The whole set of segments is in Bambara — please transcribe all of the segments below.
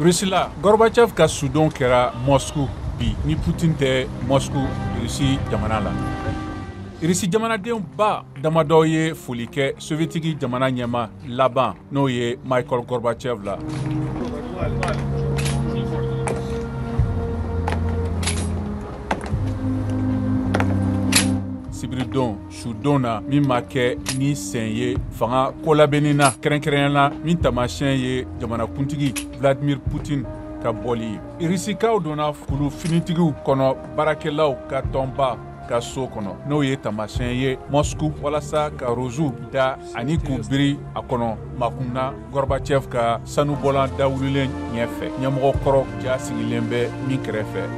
Rusila, Gorbachev ka sudon kɛra Moscou bi ni Putin tɛ Moscou, Rusi jamana la. Irisi jamanadenw ba damadɔ ye foli kɛ Sovietiki jamana ɲɛma laban, n'o ye Michael Gorbachev la. Sibiridon sudon na, min ma kɛ ni sen ye fanga kolabɛnni na kɛrɛnkɛrɛnya la, min taamasiyɛn ye jamanakuntigi Vladimir Putin ka bɔli ye. Irisikaw donna kulu finitigiw kɔnɔ baarakɛlaw ka tɔnba ka so kɔnɔ, n'o ye taamasiyɛn ye Moscou, walasa ka rozu da ani k'u biri a kɔnɔ makunna Gorbachev ka sanubɔlan dawulilen ɲɛfɛ, ɲɛmɔgɔ kɔrɔ ja sigilen bɛ min kɛrɛfɛ.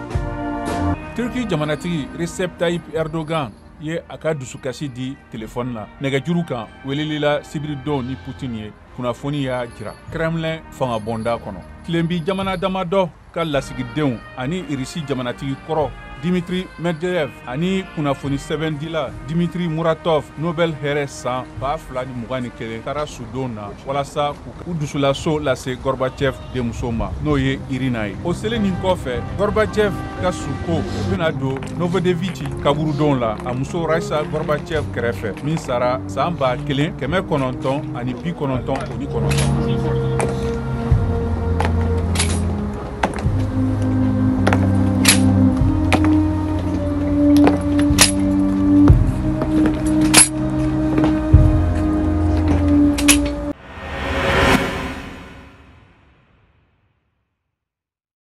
Turki jamanatigi Recep Tayyip Erdogan ye a ka dusukasi di telefɔni na nɛgɛjuru kan weleli la sibiridon ni Putin ye, kunnafoni y'a jira Kremlin fangabonda kɔnɔ. Tilenbi jamana damadɔ ka lasigidenw ani Irisi jamanatigi kɔrɔ Dimitri Medvedev ani kunnafoni sɛbɛndila Dimitri Muratov, Nobel hɛrɛ san 2021, taara sudon na walasa k'u dusulaso lase Gorbachev denmuso ma, n'o ye Irina ye. O selen nin kɔfɛ, Gorbachev ka suko bɛna don Novodevichy kaburudon la, a muso Raisa Gorbachev kɛrɛfɛ, min sara san 1999.